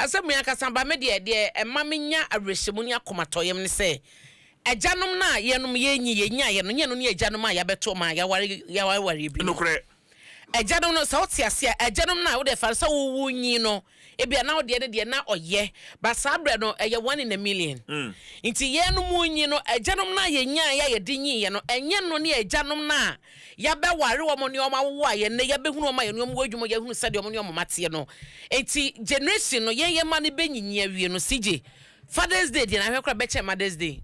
Asɛm yi ankasa ba me deɛ, deɛ ɛma menya awerɛhyɛmu ne akomatɔyam ne sɛ, agyanom no a yɛnom yɛnyi yɛnyaeɛ no, nyɛ no ne agyanom a yɛabɛto ma yɛaware yɛawareware bi no. Nokorɛ. Agyanom no, sɛ wote ase a, agyanom no a wode fa no sɛ wowo nyi no, ebia na wodeɛ no deɛ na ɔyɛ, but saa berɛ no ɛyɛ one in a million. Nti yɛnom nyi no, agyanom no a yɛnyaeɛ a yɛde nyiiɛ no, ɛnyɛ no ne agyanom no a yɛabɛware wɔn ne wɔn awowo a yɛn nnɛ yɛabɛhunu wɔn a yɛne wɔn wɔ adwuma, yɛahunu sɛdeɛ wɔn ne wɔn mma teɛ no. Nti generation no, yɛn yɛn mma no bɛnyinyi awie no, CJ, Father's Day deɛ na ahwɛ koraa bɛkyɛn Mother's Day.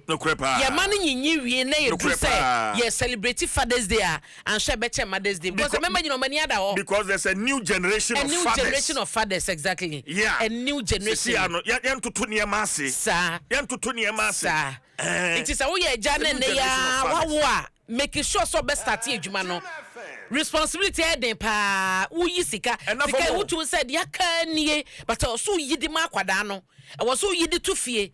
Nokorɛ paa. Yɛn mma no nyinyi wie na yɛduru Nokorɛ sɛ paa. yɛ celebrate Father's Day a, anhwɛ ɛbɛkyɛn Mother's Day. Because mmarima nyina wɔn ani ada hɔ. Because there's a new generation A of new fathers. generation of fathers, exactly. A new generation. Sisi ano, yɛntoto nneɛma ase. Saa. Yɛntoto nneɛma ase. Saa. Nti sɛ woyɛ agya A na new ɛnɛ yi generation of ara fathers. wawo a, make sure sɛ ɔbɛ start adwuma no. Responsibility ɛyɛ den paa. Woyi sika. Ɛna Sika fam o. wotu sɛ deɛ aka nie, but ɛwɔ so woyi de ma akwadaa no. Ɛwɔ so woyi de to fie.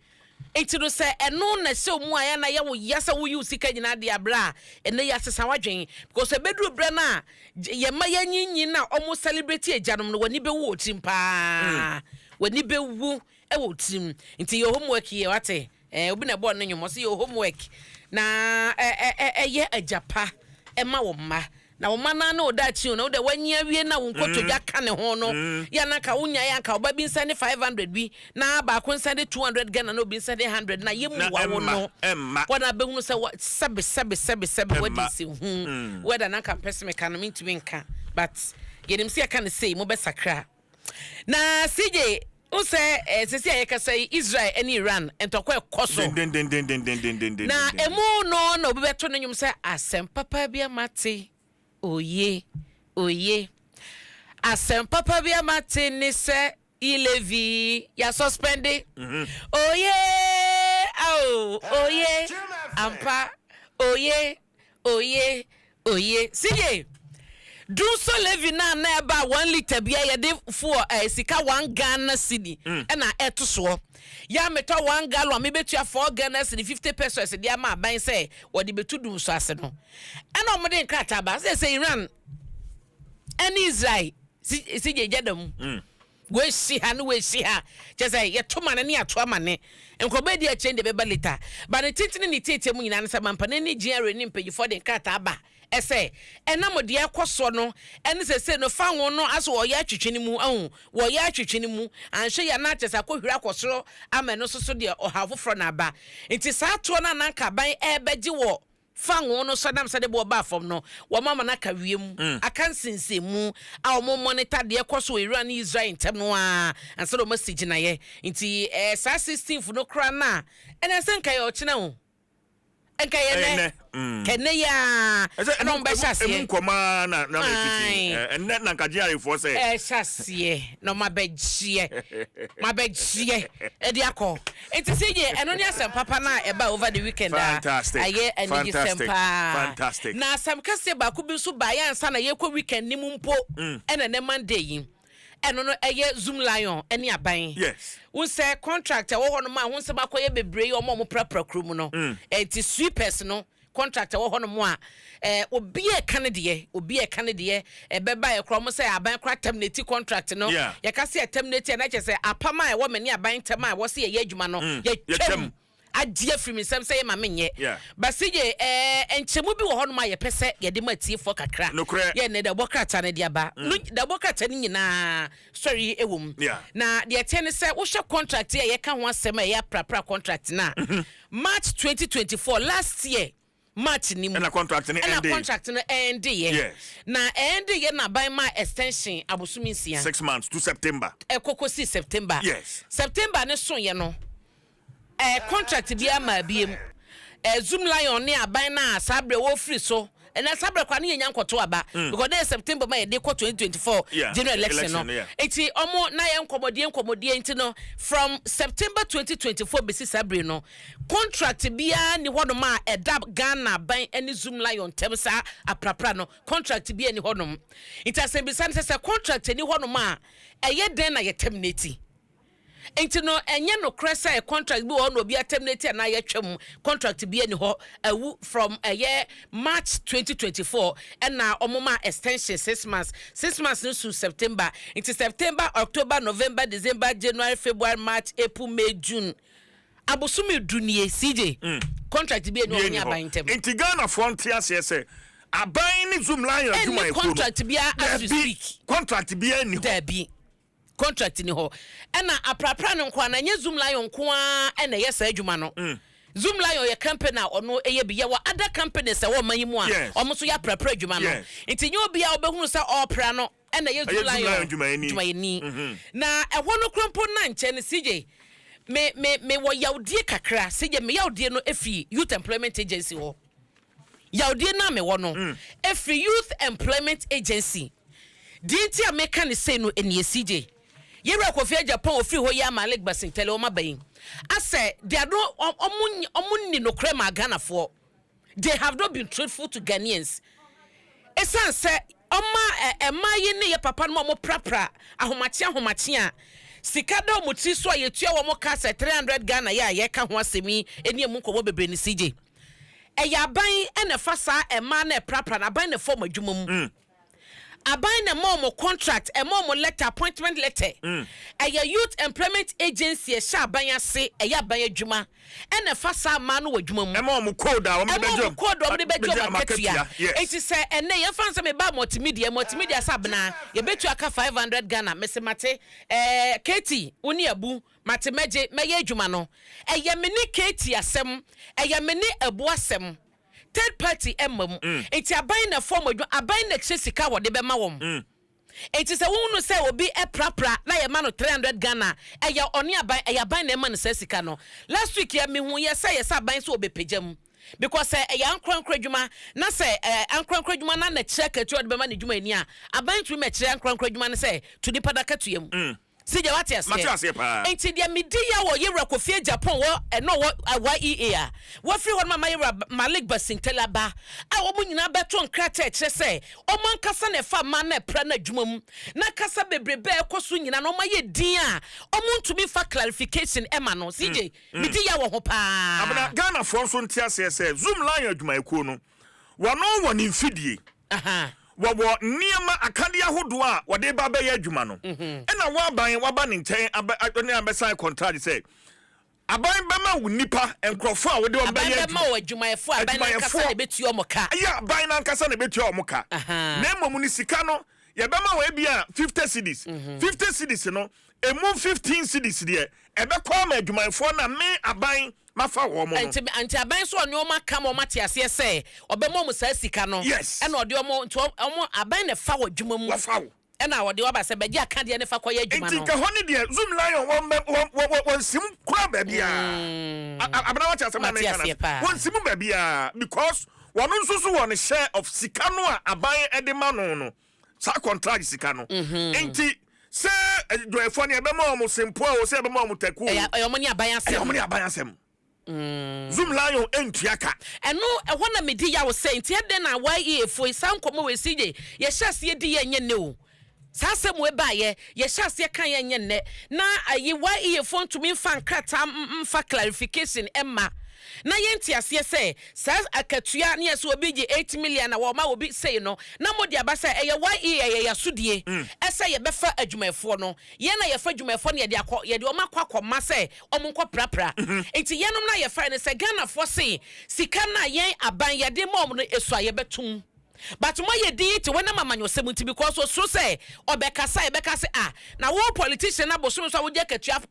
Nti no sɛ ɛno na ɛhyɛ wo mu a, ɛyɛ na ɛyɛ wo ya sɛ woyi wo sika nyinaa de abrɛ a, ɛnɛ yi asesa w'adwen. Because ɛbɛduru berɛ no a yɛn mma yɛanyinyin na wɔn celebrate agyanom no, w'ani bɛwu wɔ tirim paa. W'ani bɛwu wɔ tirim. Nti yɛ homework yie, wate? Obi na ɛbɔɔ ne nnwom, ɔse yɛ homework na ɛyɛ agya pa ɛma wo mma. Na wo mma no ara ne wo daakye o, na wo deɛ woanyi awie na wo nkotodwe aka ne ho no, yɛ a na anka wonyae a anka wo ba bi nsa ne 500 bi, na baako nsa de 200 Ghana na obi nsa de 100 na yɛ Na mua wo ɛmma, no. ɛmma. Wɔn abɛhunu sɛ wɔ sɛbe sɛbe sɛbe sɛbe wadi Ɛmma. nsɛnhu. Word a na anka mpɛ sɛ meka no mentumi nka, but yɛnim sɛ yɛka no sei mobɛsakra. Na CJ, wo sɛ eh, sɛsi a yɛkasa yi Israel ne Iran ntɔkwa ɛkɔ so. Dendendendendendendenden. Na emu no na obi bɛto ne nnwom sɛ asɛm papa bi ama te, oye, oye. Asɛm papa bi ama te ne sɛ e-levy ya suspend. Oye, ao, oye, ampa, oye, oye, oye. CJ, Dumsor levy no a na ɛba a 1 litre bia yɛde fuel sika 1 Ghana cedi ɛna ɛto soɔ. Yɛ a metɔ 1 gallon a mebɛtua 4 Ghana cedi 50 pesewas de ama aban sɛ wɔde bɛtu dumsor ase no. Ɛna wɔde nkrataa ba sɛ Iran ɛne Israel si gye gya da mu. Wɔasi ha ne wɔasi ha, kyɛ sɛ yɛto ma ne ne yɛato ama ne nkurɔbɔ adi akyire de bɛba later, ba ne tentene ne tietie mu nyinaa no sɛ mampanin ne GRA ne mpanyinfoɔ de nkrataa ba ɛsɛ ɛnam deɛ ɛkɔ soɔ no ɛne sɛ no fa ho no aso wɔyɛ atwitwi no mu ahu wɔyɛ atwitwi no mu anhwɛ yɛ na kyɛ sɛ akɔhwiri akɔ soro ama ɛno nso so deɛ ɔhaw foforɔ na aba. Nti saa toɔ no ananka aban ɛrebɛgye wɔ fango no so nam sɛ de bɔ ɔbaa fam no, wɔn ama no aka wiem aka nsensɛnmu a wɔn monitor deɛ ɛkɔ so wɔ Iran ne Israel ntɛm no a ansa na wɔn asi gyinaeɛ. Nti saa 16th no koraa na ɛna sɛ nka yɛ ɔkyena o, nka yɛ nɛ kɛnɛ yi a ɛna wɔn bɛhyɛ aseɛ. Emu nkɔmaa na mefiti ɛnɛ na nka GRA-foɔ sɛ ɛhyɛ aseɛ na ɔmo abɛgyeɛ ɔmo abɛgyeɛ ɛde akɔ. Nti sɛ yɛ ɛno ne asɛm papa na ɛba over the weekend a Fantastic. ɛyɛ anigye sɛm Fantastic. paa. Fantastic. Na asɛm kɛseɛ baako bi nso ba yɛ ansa na yɛkɔ weekend ne mu mpo, ɛna ne Monday yi ɛno no ɛyɛ Zoomlion ɛne aban. Wo sɛ contract ɛwɔ hɔ nom a ho nsɛm akɔyɛ bebree yi, ɔmo a ɔmo prapra kurom no, ɛnti sweepers no contract ɛwɔ hɔ nom a obi a ɛka ne deɛ, obi a ɛka ne deɛ ɛbɛba yɛ korɔ ɔmo sɛ aban kora terminate contract no. Yɛka sɛ yɛ terminate a, na kyerɛ sɛ apam a ɛwɔ me ne aban ntɛm a ɛwɔ sɛ yɛyɛ adwuma no, yɛtwam agye afiri mi nsɛm sɛ yɛ ma menyɛ. Basi yɛ nkyɛmu bi wɔ hɔnom a yɛpɛ sɛ yɛde ma atiefoɔ kakra. Nokorɛ. Yɛ ne dabɔ krataa no de aba no, dabɔ krataa no nyinaa sɔre ɛwɔ mu. Na deɛ ɛteɛ ne sɛ wohwɛ contract yi a yɛka ho asɛm a ɛyɛ aprapra contract no a, March 2024, last year March ni mu ɛna contract ne ɛna end. Contract no ɛndeeɛ. Na ɛndeeɛ na aban ma extension abosomi 6. 6 months to September. Ɛkɔkɔ si September. September ne soyɛ no, contract bi ama abiem Zoomlion ne aban na saa berɛ wɔfiri so, ɛna saa berɛ koraa ne yɛnya nkɔto aba because ne yɛ September ma yɛde kɔ 2024 general election no. Election, yeah. Nti ɔmo na yɛ nkɔmmɔdie nkɔmmɔdie, nti no from September 2024 bɛsi saa bere no, contract biara ni hɔnom a ɛda Ghana aban ne Zoomlion ntɛm. Saa aprapra no contract biara ni hɔnom. Nti asɛmbisa no sɛ contract ni hɔnom a, ɛyɛ dɛn na yɛ terminate? Nti no, ɛnyɛ nokorɛ sɛ contract bi wɔ hɔ na obi aterminate anaa yɛtwa contract bi ani hɔ awu from ɛyɛ March 2024, ɛna ɔmo ma extension 6 months. 6 months no so September, nti September, October, November, December, January, February, March, April, May, June, abosomi 10 nie, CJ, contract bi ani hɔ ne aban ntɛm. Nti Ghanafoɔ nte aseɛ sɛ aban ne Zoomlion Ɛnni adwumayɛkuo no contract biara as we Dabi, speak. Contract biara nni hɔ. Daabi, contract ni hɔ. Ɛna aprapra no nko a na ɛnyɛ Zoomlion nko a ɛna ɛyɛ saa adwuma no. Zoomlion yɛ company a ɔno ɛyɛ bi. Yɛwɔ other companies ɛwɔ ɔman yi mu a ɔmo nso yɛ aprapra adwuma no. Nti nye obi a wobɛhunu sɛ ɔɔpra no ɛna ɛyɛ Ɛyɛ Zoom Zoom Lion Lion dwumayɛni. dwumayɛni. Na ɛhɔ no kora mpo na nkyɛn no, CJ, me wɔ yawdie kakra. CJ, me yawdie no efi Youth Employment Agency hɔ. Yawdie no a mewɔ no efiri Youth Employment Agency. Deɛ nti a meka ne sei no ɛnie, CJ, yɛwura Kofi Agyapong ofiri hɔ yi ama Malik Basintale ɔma ba yi asɛ they are no, ɔmo ni nokorɛ ma Ghanafoɔ. They have not been truthful to Ghanaians, ɛsiane sɛ ɔma ɛma yi ne yɛ papa no ma ɔmo prapra ahomakye ahomakye a sika da ɔmo tiri so a yɛtua wɔn ka sɛ 300 Ghana yɛ a yɛka ho asɛm yi ɛne emu nkɔmɔ bebree ne. CJ, ɛyɛ aban ɛna ɛfa saa ɛmaa na ɛprapra na aban na ɛfɔ ɔmo adwuma mu. Aban na ɛma ɔmo contract, ɛma ɔmo letter, appointment letter. Ɛyɛ Youth Employment Agency ɛhyɛ aban ase, ɛyɛ aban adwuma ɛna ɛfa saa mmaa no wɔ adwuma mu. Ɛma ɔmo code a wɔn de Ɛma bɛgye ɔmo code a ɔmo de bɛgye ɔmo akatua. Eti sɛ ɛnɛ yɛmfa nsɛ meba multimedia, multimedia sɛ abena yɛbɛtua aka 500 Ghana, mese mate. Kati wo ne abu mate, mɛgye mɛyɛ adwuma no. Ɛyɛ me ne Kati asɛm, ɛyɛ me ne abu asɛm, third party ɛma mu. Nti aban na fɔm adwuma, aban na kyerɛ sika a wɔde bɛma wɔn. Eti sɛ wohunu sɛ obi ɛprapra na yɛma no 300 Ghana, ɛyɛ ɔne aban, ɛyɛ aban na ɛma no saa sika no. Last week yɛ mehu yɛ sɛ yɛ sɛ aban sɛ ɔbɛpagya mu because sɛ ɛyɛ ankorankora adwuma na sɛ ankorankora adwuma na kyerɛ akatua ɔde bɛma ne dwuma ani a, aban tumi mɛkyerɛ ankorankora adwuma no sɛ to nipa da akatua mu. Sigya, wate aseɛ? Mate aseɛ paa. Nti deɛ medi ya wɔ yɛwura Kofi Agyapong wɔ ɛno wɔ YEA a wɔfiri hɔ no ma yɛwura Malik Basintale aba a wɔn nyinaa bɛto nkrataa kyerɛ sɛ wɔn ankasa na ɛfa mmaa na ɛpra no adwuma mu na kasa bebrebe a ɛkɔ so nyinaa na wɔn ayɛ din a wɔn ntumi fa clarification ɛma no. CJ, medi ya wɔ ho paa. Abena, Ghanafoɔ nso nte aseɛ sɛ Zoomlion adwumayɛkuo no, wɔno wɔ ne mfidie, wɔwɔ nneɛma akadeɛ ahodoɔ a wɔde ba bɛyɛ adwuma no. Ɛna wɔaban waba ne nkyɛn ne abɛsan contract sɛ aban bɛma wo nipa nkurɔfoɔ a wɔde wɔn Aban bɛyɛ bɛma wɔ adwumayɛfoɔ a aban nankasa na ɛbɛtua wɔn ka. Ɛyɛ aban nankasa na ɛbɛtua wɔn ka. Na mmom ne sika no yɛbɛma wɔ ebi a 50 cedis, 50 cedis no emu 15 cedis deɛ ɛbɛkɔ ama adwumayɛfoɔ na me aban mafa wɔn no. Nti aban so ɔne ɔmo aka ma ɔmo ate aseɛ sɛ ɔbɛma ɔmo saa sika no. Ɛna ɔde ɔmo nti ɔmo aban na ɛfa wɔ adwuma mu. Wafa wo. Ɛna ɔde waba sɛ bɛgye akadeɛ ne fa kɔyɛ adwuma Nti no. nka hɔ ne deɛ Zoomlion wɔn bɛ wɔn wɔn wɔn nsim kura baabiara. Abena, wate asɛm na Mate meka na aseɛ paa. wɔn nsim baabiara because wɔn nso so wɔ ne share of sika no a aban ɛde ma no, saa contract sika no. Nti sɛ adwumayɛfoɔ no yɛbɛma wɔn sempo a o, sɛ yɛbɛma wɔn taku o, Ɛyɛ ɔmo ne aban ɛyɛ asɛm. Wɔn ne aban asɛm. Zoomlion ntua ka. Ɛno ɛhɔ na medi yawo sɛ nti ɛdɛn na YEA fo saa nkɔmmɔ wɔ esi gye yɛhyɛ aseɛ di yɛ nyɛ nnɛ o. Saa asɛm wɔ baayɛ yɛhyɛ aseɛ ka yɛ nyɛ nnɛ na ayi YEA fo ntumi mfa nkrataa mfa clarification ɛma na yɛnte aseɛ sɛ saa akatua ne yɛ sɛ obi gye 8 million na wɔma obi sei no na mo de aba sɛ ɛyɛ YEA, ɛyɛ yɛasodie ɛsɛ yɛbɛfa adwumayɛfoɔ no. Yɛn na yɛfa adwumayɛfoɔ no, yɛde akɔ, yɛde ɔmo akɔ akɔma sɛ ɔmo nkɔ prapra. Nti yɛnom na yɛfa no sɛ Ghanafoɔ se sika no a yɛn aban yɛde ma ɔmo no esu a yɛbɛtum, but mo ayɛ din te wɔnam amanyɔsɛm nti because osuro sɛ ɔbɛkasa, yɛbɛka sɛ ah, na wo politician na bosom so a wogye akatua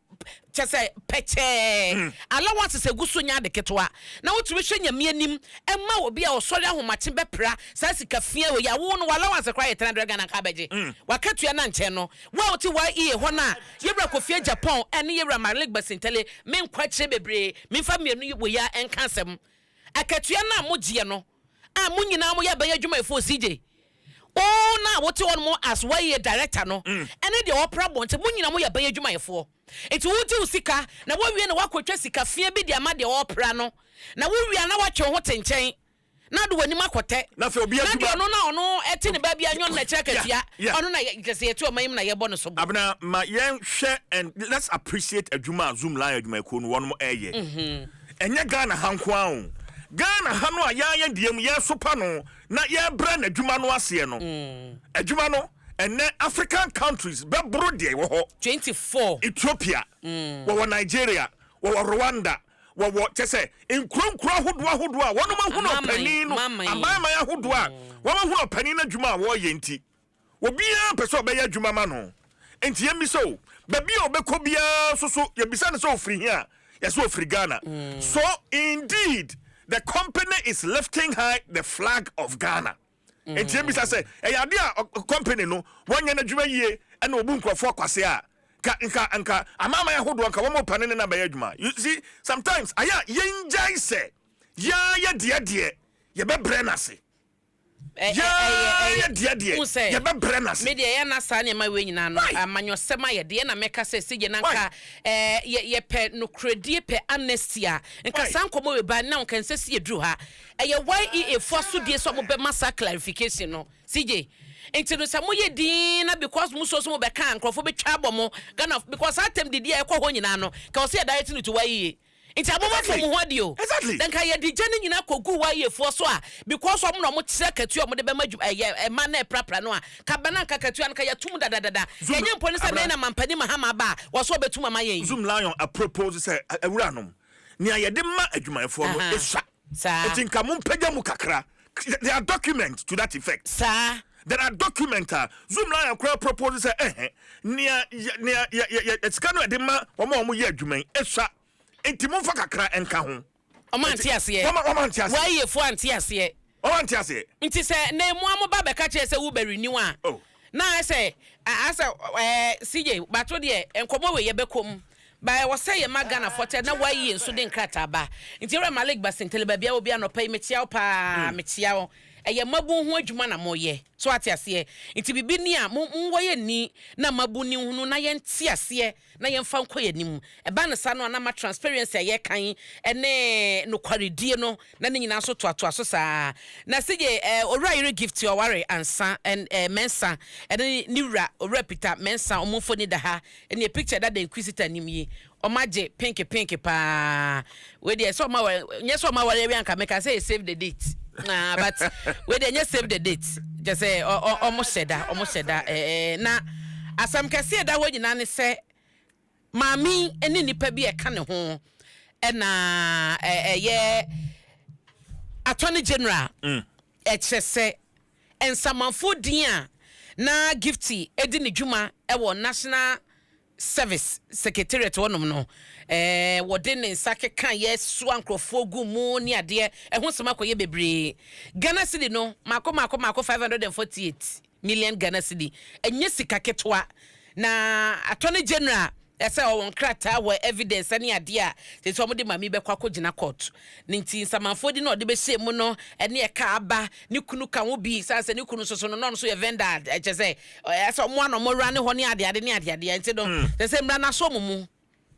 kyɛ sɛ pɛkyɛɛ allowance sɛ gu so nya ade ketewa na wotumi hwɛ Nyame anim ɛma obi a ɔsɔre ahomakye bɛpra saa sika fia wɔ yi a wo no allowance koraa yɛ 300 Ghana nka bɛgye wakatua na nkyɛn no wo a wote YEA hɔ no a yɛwura Kofi Agyapong ɛne yɛwura Malik Basintale, menkɔ akyerɛ bebree, memfa mmienu yi wɔ yi a ɛnka asɛm. Akatua no a mogyeɛ no a mo nyinaa moyɛ bɛyɛ adwumayɛfoɔ, CJ, wo na wote hɔ nom as wɔyɛ director no ɛne deɛ wɔpra bɔnten, mo nyinaa moyɛ bɛyɛ adwumayɛfoɔ. Nti wogye wo sika na wowie na woakɔtwa sika fia bi de ama deɛ wɔpra no na wowie a na woatwe wo ho te nkyɛn. Na de w'anim akɔtɛ. Na afei obi Na deɛ adwuma. Ɔno na ɔno ɛte ne baabi anyɔ no na kyerɛ akatua. Ɔno na yɛ kyerɛ sɛ yɛte ɔman yi mu na yɛbɔ ne so bo. Abena, ma yɛnhwɛ and let's appreciate adwuma a Zoomlion adwumayɛkuo no wɔnom ɛyɛ. Ɛnyɛ Ghana ha nko ara o. Ghana ha no a yɛayɛ deɛ mu yɛsopa no na yɛbrɛ n'adwuma no aseɛ no. Adwuma no, ɛnɛ African countries bɛboro deɛ ɛwɔ hɔ. 24. Ethiopia, wɔwɔ Nigeria, wɔwɔ Rwanda, wɔwɔ kyɛ sɛ nkuro nkuro ahodoɔ ahodoɔ a wɔnom ahunu Amanaman, ɔpanin no maman. Amanaman ahodoɔ a wɔn ahunu ɔpanin no adwuma a wɔreyɛ, nti obiara pɛ sɛ ɔbɛyɛ adwuma ma no. Nti yɛmmisa o, baabi a ɔbɛkɔ biara nso so yɛbisa no sɛ ɔfiri hi a, yɛsɛ ɔfiri Ghana. So indeed the company is lifting high the flag of Ghana. Nti yɛmmisa sɛ ɛyɛ ade a company no wɔnyɛ n'adwuma yie ɛna obu nkurɔfoɔ kwase a, nka nka nka amanaman ahodoɔ nka wɔn mo pane ne na bɛyɛ adwuma. You see, sometimes ayɛ a yɛngyae sɛ yɛa yɛ deɛ deɛ yɛbɛbrɛ n'ase. Yɛa yɛ deɛ deɛ Hu sɛ, yɛbɛbrɛ n'ase. Me deɛ, yɛ na saa nneɛma wei nyinaa no Why? amanyɔsɛm ayɛ deɛ na mɛka sɛ sigye na Why? nka yɛpɛ nokoredie, pɛ honesty a, nka Why? saa nkɔmmɔ wei ba na nka nsɛ si yɛduru ha. Ɛyɛ YEA fo asodie sɛ ɔmo bɛma saa clarification no, CJ. Nti no sɛ moyɛ din na because mo so so mobɛka a, nkurɔfoɔ bɛtwa abɔ mo Ghana, because saa atɛm didi a ɛkɔ hɔ nyinaa no, ka wɔ sɛ yɛ direct no to YEA. Nti abomafo mo ho adi o. Na nka yɛde gya no nyinaa kɔgu YEA foɔ so a, because ɔmo na ɔmo kyerɛ katua a ɔmo de bɛma adwuma ɛyɛ ɛma na ɛprapra no a, ka ba na nka katua no ka yɛtum dadadada. Zoom Yɛnyɛ mpo ne sɛ Abena. mɛn na mampani Mahama aba a wɔ so ɔbɛtum ama yɛn yi. Zoomlion a propose sɛ awuranom, nea yɛde ma adwumayɛfoɔ no esua nti nka mompagya mu kakra. There are documents to that effect. There are document a Zoomlion koraa propose sɛ ɛhɛ nea nea yɛ yɛ yɛ sika no yɛde ma wɔn a wɔn yɛ adwuma yi esua, nti momfa kakra nka ho. Ɔmo ante aseɛ. Wɔn ante aseɛ. YEA foɔ ante aseɛ. Wɔn ante aseɛ. Nti sɛ na emu a mo ba bɛka kyerɛ sɛ wo bɛ renew a, na ayɛ sɛ asɛ CJ bato deɛ, nkɔmɔ wei yɛbɛkɔ mu ba, ɛwɔ sɛ yɛ ma Ghana fɔ kyɛ na wayi nso de nkrataa ba. Nti ewura Malik Basintale, baabi a obi anɔpa yi, mekyia wo paa, mekyia wo. Ɛyɛ mmabun ho adwuma na moyɛ so, ate aseɛ? Nti bibi ni a mo mo wɔ yɛ ni na mmabun ni hunu na yɛnte aseɛ na yɛmfa nkɔ yɛn anim. Ɛba no saa no a, na ma transparency a yɛkan ɛne nokwaredie no na ne nyinaa nso toatoa so saa. Na sigye owura yere Gift ɔware ansa ɛn Mɛnsa ɛne ne wura Owura Peter Mɛnsa, ɔmo mfoni da ha. Ɛne picture da the Inquisitor anim yi, ɔmo agye pink pink paa. Wei deɛ sɛ ɔmo aware, nyɛ sɛ ɔmo aware awie anka meka sɛ yɛ save the date. Ah, but wei deɛ nyɛ save the date, kyɛ sɛ ɔmo hyɛ da, ɔmo hyɛ da. ɛɛ na asɛm kɛseɛ da hɔ nyinaa ne sɛ maame ne nipa bi a ɛka ne ho ɛna ɛyɛ Attorney General ɛkyerɛ sɛ nsamanfoɔ din a na Gifty edi ne dwuma ɛwɔ National Service Secretariat hɔnom no, wɔde ne nsa keka yɛ soa nkurɔfoɔ gu mu ne adeɛ ɛho nsɛm akɔyɛ bebree. Ghana cedi no maako maako maako 548 million Ghana cedi, ɛnyɛ sika ketewa. Na Attorney General ɛsɛ ɔwɔ nkrataa wɔ evidence ne adeɛ a sɛ sɛ wɔde maame bɛkɔ akɔgyina court ne. Nti nsamanfoɔ di na ɔde bɛhyɛ mu no ɛne ɛka aba ne kunu ka ho bi san sɛ ne kunu nso so no, na ɔno nso yɛ vendor, ɛkyɛ sɛ ɛsɛ ɔmo ano ɔmo wura ne hɔ ne adeade ne adeadeɛ. Nti no sɛ mmara n'aso ɔmo mu,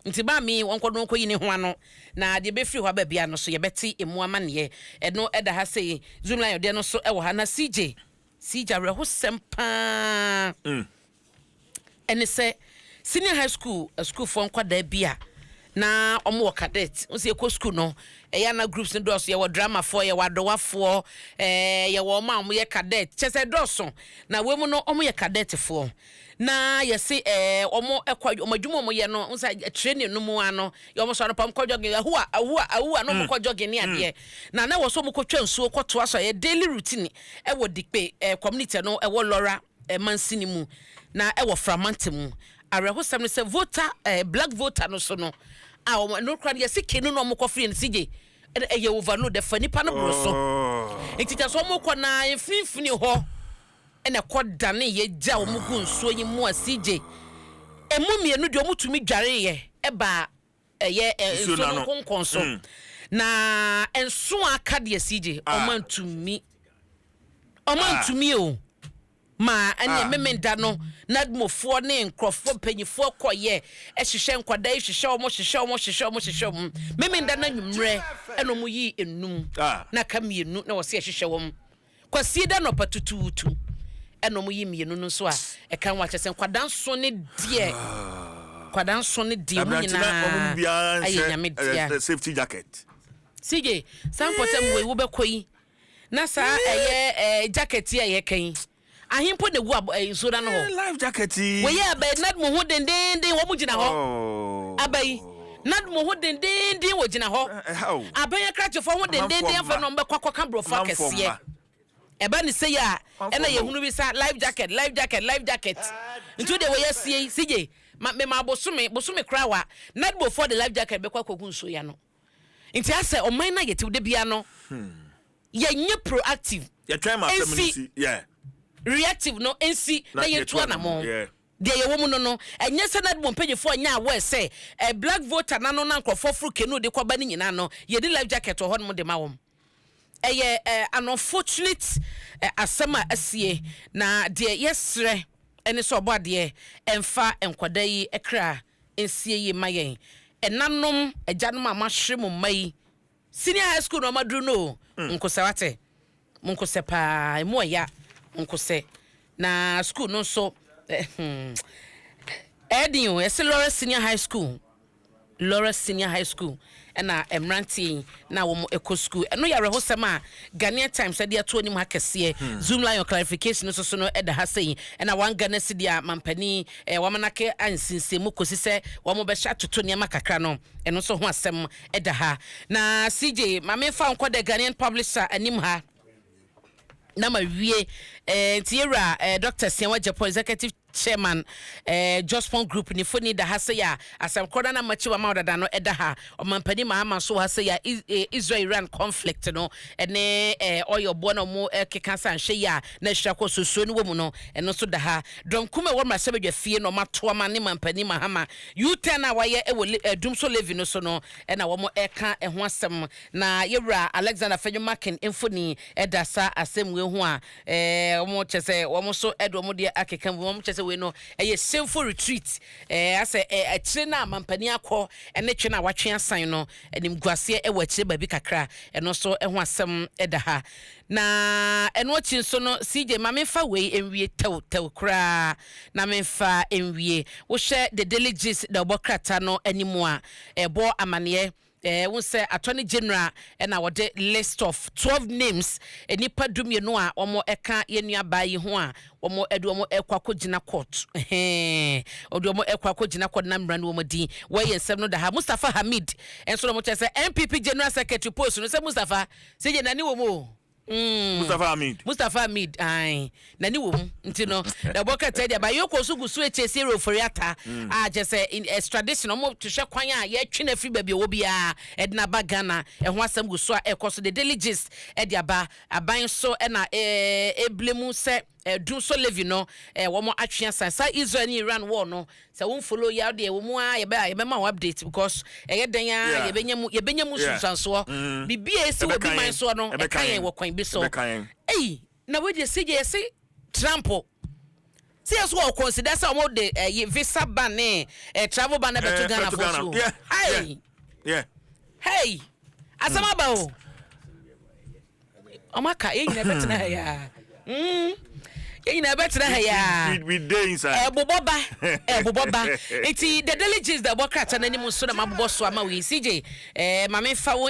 nti maame wɔnkɔ no nkɔyi ne ho ano na deɛ bɛfiri hɔ aba bia no so yɛbɛte emu amanneɛ. Ɛno ɛda ha sei. Zoomlion deɛ no so ɛwɔ ha. Na CJ, CJ, awerɛhosɛm paa ɛne sɛ senior high school asukuufoɔ nkwadaa bi a na ɔmo wɔ cadet n sɛ yɛkɔ school no, ɛyɛ ana groups no dɔɔso. Yɛwɔ dramafoɔ, yɛwɔ adɔwafoɔ, yɛwɔ ɔmo a ɔmo yɛ cadet, kyɛ sɛ dɔɔso. Na wei mu no, ɔmo yɛ cadetfoɔ na yɛse ɔmo ɛkɔ ɔmo adwuma a ɔmo yɛ no n sɛ training no mu ano yɛ ɔmo so anɔpa ɔmo kɔ jogging, ahuwa ahuwa ahuwa, na ɔmo kɔ jogging ne adeɛ. Na wɔ so ɔmo kɔ twa nsuo kɔtoa so a ɛyɛ daily routine ɛwɔ Dikpe community no ɛwɔ Lawra mansini mu na ɛwɔ Framante mu. Awerɛhosɛm no sɛ Volta Black Volta no so no a wɔn ɛno kora no yɛsi kenu na wɔn kɔ firi no, sigye ɛna ɛyɛ overload, ɛfa nipa no boro so. Nti kyɛ sɛ wɔn kɔ na mfimfini hɔ ɛna ɛkɔ dane yɛ gya wɔn gu nsuo yi mu a, sigye emu mmienu deɛ wɔn tumi dware yɛ ɛba ɛyɛ Nsuo nsuo no n'ano. nkonkɔn so na nso a aka deɛ, sigye ɔmo antumi, ɔmo antumi o. Ma ɛne Ah. Memenda no, NADMOfoɔ ne nkurɔfoɔ mpanyinfoɔ kɔyɛ ɛhyehyɛ nkwadaa yi, hyehyɛ wɔn, hyehyɛ wɔn, hyehyɛ wɔn, hyehyɛ wɔn. Memenda no anwummerɛ ɛna wɔn yi enum Ah. na aka mmienu na wɔsi ɛhyehyɛ wɔn. Kwasie da nɔpa tutuutu ɛna wɔn yi mmienu no nso a ɛka ho akyɛ sɛ nkwadaa nson ne deɛ, nkwadaa nson ne deɛ mu Aberante na ɔmo mu nyinaa biara ayɛ Nyame nhyɛ dea. Safety jacket. CJ, saa mpɔtam wei wobɛkɔ yi na saa ɛyɛ jacket yi a yɛka yi ahempo na egu abɔ nsuo na no hɔ. Life jacket yi. Wɔyɛ aba yi, NADMO ho dendenden, wɔn gyina hɔ. Oh. Aba yi, NADMO ho dendenden, wɔ gyina hɔ. Ɛha o. Aban akrakyefoɔ ho dendenden Amanfoɔ afɛ mma. na wɔn bɛkɔ akɔka borɔfo Amanfoɔ akɛseɛ. mma. Ɛba ne sɛ yi a Amanfoɔ ɛna mma. yɛhunu bi sa life jacket, life jacket, life jacket. Nti deɛ wɔyɛ sie yi, CJ, ma mema bosome bosome koraa wa NADMOfoɔ de life jacket bɛkɔ akɔgu nsuo ya no. Nti asɛ ɔman no a yɛte de bia no, yɛnyɛ proactive. Yɛtwɛn ma asɛm no Nsi. si. Yeah. Reactive no nsi na yɛtu anammɔn. Deɛ yɛwɔ mu no, ɛnyɛ sɛ NADMO mpanyinfoɔ nyɛ awɔ sɛ Black Volta nano na nkurɔfoɔ foro canoe de kɔba no nyinaa no, yɛde life jacket wɔ hɔnom de ma wɔn. Ɛyɛ an unfortunate asɛm a asie, na deɛ yɛsrɛ ɛne sɛ ɔbɔ adeɛ ɛmfa nkwadaa yi kra nsie yie ma yɛn. Ɛnanom, agyanom a mahwere mo mma yi, senior high school na ɔmaduru no o, nkosɛ wate mo nkosɛ paa, emu ɔya nkosɛ na school no nso ɛɛdin o. Ɛsɛ Lawrence Senior High School, Lawrence Senior High School ɛna mmeranteɛ yi na wɔn kɔ school. Ɛno yɛ awerɛhosɛm a Ghanaian Times ɛde ato anim ha kɛseɛ. Zoomlion clarification nso so no ɛda ha sɛyi, ɛna 1 Ghana cedi a mampanin wɔn anake ansinsɛmu kɔsi sɛ wɔn bɛhyɛ atoto nneɛma kakra no, ɛno nso ho asɛm ɛda ha. Na CJ, maame fa nkɔ the Ghanaian Publisher anim ha na ma wie. Nti yɛwura Dr Siaw Agyepong, executive chairman Jospong Group, ne foni da ha sɛ yɛ a asɛm korɔ na makyi wama ɔdada no ɛda ha. Ɔmampanin Mahama nso wɔ ha sɛ yɛ a Israel Iran conflict no ɛne ɔyɛ ɔboɔ na ɔmo ɛkeka sɛ anhwɛ yi a na ahyira kɔ sosuo no wɔ mu no, ɛno nso da ha. Dɔm kum a ɛwɔ mmarahyɛbadwa fie na ɔmo ato ama ne mampanin Mahama U10 a wayɛ ɛwɔ dumso levy no so no, ɛna wɔn ɛka ɛho asɛm. Na yɛwura Alexander Afenyo Markin mfoni ɛda sa asɛm wei ho a wɔn kyɛ sɛ wɔn nso ɛde wɔn deɛ akeka mu. Wɔn kyɛ sɛ wei no ɛyɛ shameful retreat, asɛ akyire no a mampanin akɔ ɛne twe no a watwe asan no, animguaseɛ ɛwɔ akyire baabi kakra. Ɛno nso ɛho asɛm ɛda ha. Na ɛno akyi nso no, CJ, ma memfa wei nwie tɛw tɛw koraa na memfa nwie. Wohwɛ The Daily Gist da ɔbɔ krataa no anim a ɛbɔ amanneɛ wo sɛ Attorney General ɛna wɔde list of 12 names, nipa 12 a wɔn ɛka yɛn nuabaa yi ho a wɔn ɛde wɔn ɛkɔ akɔgyina court. Ɛhɛn, wɔde wɔn ɛkɔ akɔgyina court na mmara no wɔn din wɔyɛ nsɛm no da ha. Mustapha Hamid ɛnso na wɔn kyerɛ sɛ NPP general secretary post no sɛ Mustapha sɛ gye nani wɔ mu o. Mustapha Hamid. Mustapha Hamid ayi n'ani wɔ mu. Nti no ɛbɔ kɛtɛ deɛ ba yoko so gu so ekyir esi Ofori Ata a kyerɛ sɛ extradition ɔmo hwehwɛ kwan a yɛtwe no afiri baabi a ɛwɔ biara ɛde n'aba Ghana. Ɛho asɛm gu so a ɛkɔ so. The Daily Gist ɛde aba. Aban so ɛna ebile mu sɛ ɛdum so levy no wɔn atwe asan saa Israel ne Iran war no. Sɛ wɔn follow yɛ deɛ wɔn mu a yɛbɛ yɛbɛma wɔn update because ɛyɛ dan a yɛbɛnya mu sunsuansoɔ. Bibi a esi wɔ bi man soɔ no ɛka yɛn wɔ kwan bi so. Ɛyi na wei deɛ sɛ yɛsi Trump sɛ yɛ so wɔ consider sɛ wɔn de ɛyi visa ban ne travel ban ɛbɛto Ghana fo so. Hey hey, asɛm aba o. Ɔmo aka yɛn nyinaa bɛtena ha yaa, yɛn nyinaa bɛtena ha yaa. We dey inside. Ɛbobɔ ba, ɛbobɔ ba. Nti The Daily Gist da ɛbɔ krataa n'anim nso na mabobɔ so ama wo yi. CJ, maame fa wo.